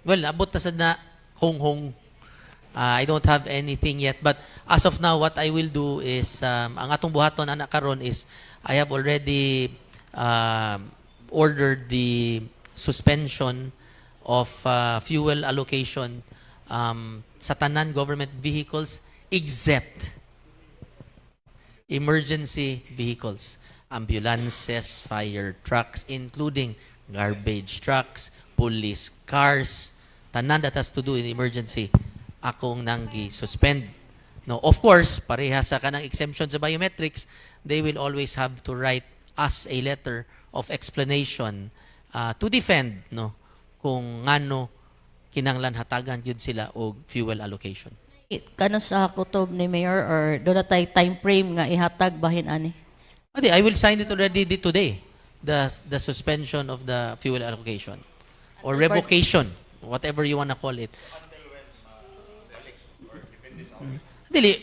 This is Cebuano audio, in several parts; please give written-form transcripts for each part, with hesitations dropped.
Well, abot na sad na hong-hong. I don't have anything yet. But as of now, what I will do is, ang atong buhaton ana karon is, I have already ordered the suspension of fuel allocation sa tanan government vehicles except emergency vehicles, ambulances, fire trucks, including garbage trucks, police cars, tanan that has to do in emergency, akong nang gi-suspend. No, of course, pareha sa kanang exemption sa biometrics, they will always have to write us a letter of explanation to defend, no, kung ngano kinanglan hatagan gyud sila og fuel allocation. Kano sa kutob ni Mayor or duna tay time frame nga ihatag bahin ani? Adi, I will sign it already today. The suspension of the fuel allocation or revocation, whatever you wanna call it. Dili,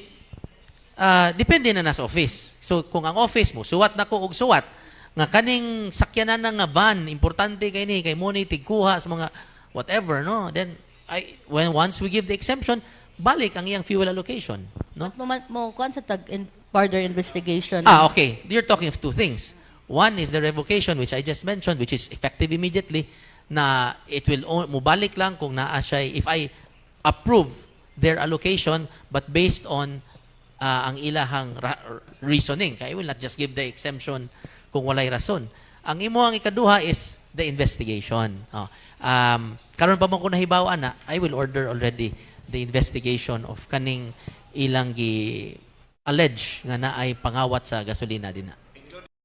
depende na nasa office. So kung ang office mo, suwat na ko og suwat nga kaning sakyanan na nga van, importante kay ni kay mo ni tigkuha sa mga whatever, no? Then I when once we give the exemption, balik ang iyang fuel allocation, no? Mo kuan sa tag in further investigation. Ah, okay. You're talking of two things. One is the revocation, which I just mentioned, which is effective immediately, na it will mubalik lang kung naa siya, if I approve their allocation, but based on ang ilahang reasoning. Kaya I will not just give the exemption kung walay rason. Ang imo ang ikaduha is the investigation. Oh. Karon pa mo ko nahibaw ana, I will order already the investigation of kaning ilang gi allege nga naay pangawat sa gasolina dinha.